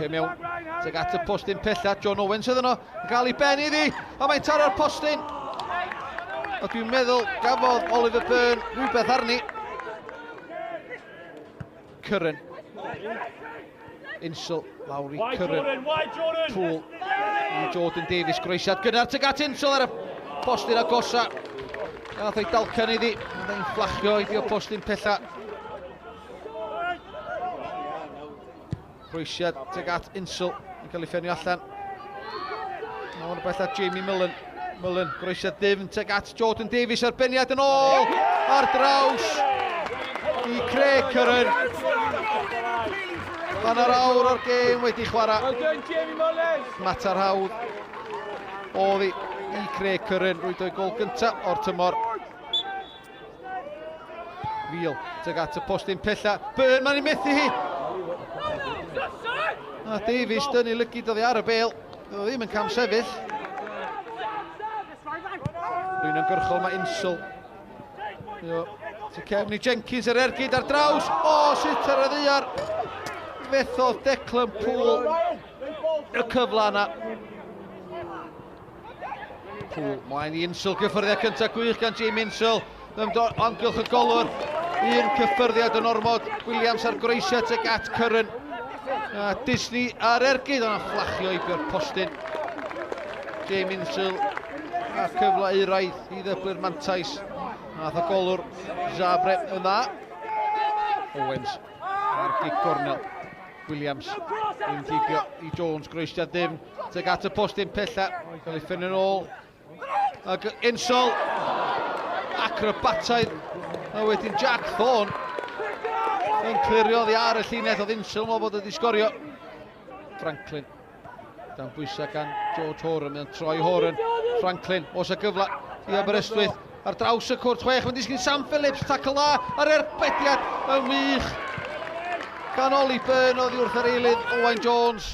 Pe mewn, teg at y postyn pella, John Owen sydd yno, yn cael ei ben iddi, a mae'n taro'r postyn. A dwi'n meddwl gafodd Oliver Byrne rhywbeth arni. Curran. Insel lawr i Curran. Poole i Jordan Davies, groesiad gynnar teg at Insel ar y postyn agosa. Nath ei dalcan iddi, mae'n fflachio i postyn pella. Croesiad tuag at Insel yn cael ei ffenio allan. Mor bell at Jamie Mullen. Mullen, groesiad ddifn tuag at Jordan Davies, arbenniad yn ôl ar draws i Craig Curran. Hanner awr o'r gêm wedi chwarae. Mater hawdd oedd i Craig Curran, rwydo'i gol gyntaf o'r tymor. Fil, tuag at y postyn pella. Byrne, mae'n ei methu hi! A Davies dynnu lygid oddi ar y bel. Doedd o ddim yn cam sefyll. Rwy'n ymgyrchol mae Insel. Yo, tu cefn i Jenkins yr ergyd ar draws. O, sut ar y ddiar. Fethodd Declan Poole y cyfle yna. Poole mlaen i Insel, cyffyrddiad cyntaf gwych gan Jamie Insel. Amgylch y golwr, un cyffyrddiad yn ormod. Williams ar groesiad tuag at Curran. A Disney ar ergyd, ond fflachio i bio'r postyn. Jamie Insel a cyfle euraidd i ddyblu'r mantais. Nath y golwr Zabre yn dda. Owens ar gic gornel. Williams yn heibio i Jones, groesiad ddifn, tuag at y postyn pella, cael ei ffynnu yn ôl. Ac Insol, acrobataidd, a wedyn Jack Thorne yn clirio oddi ar y llinell, oedd Insol yn meddwl bod wedi sgorio. Franklin, dan bwysau gan George Horan, mae'n troi Horan, Franklin, os y gyfle i Aberystwyth, ar draws y cwrt chwech, mae'n disgyn Sam Phillips, tackle dda, ar erbediad yn wych gan Ollie Byrne oddi wrth yr eilydd Owain Jones.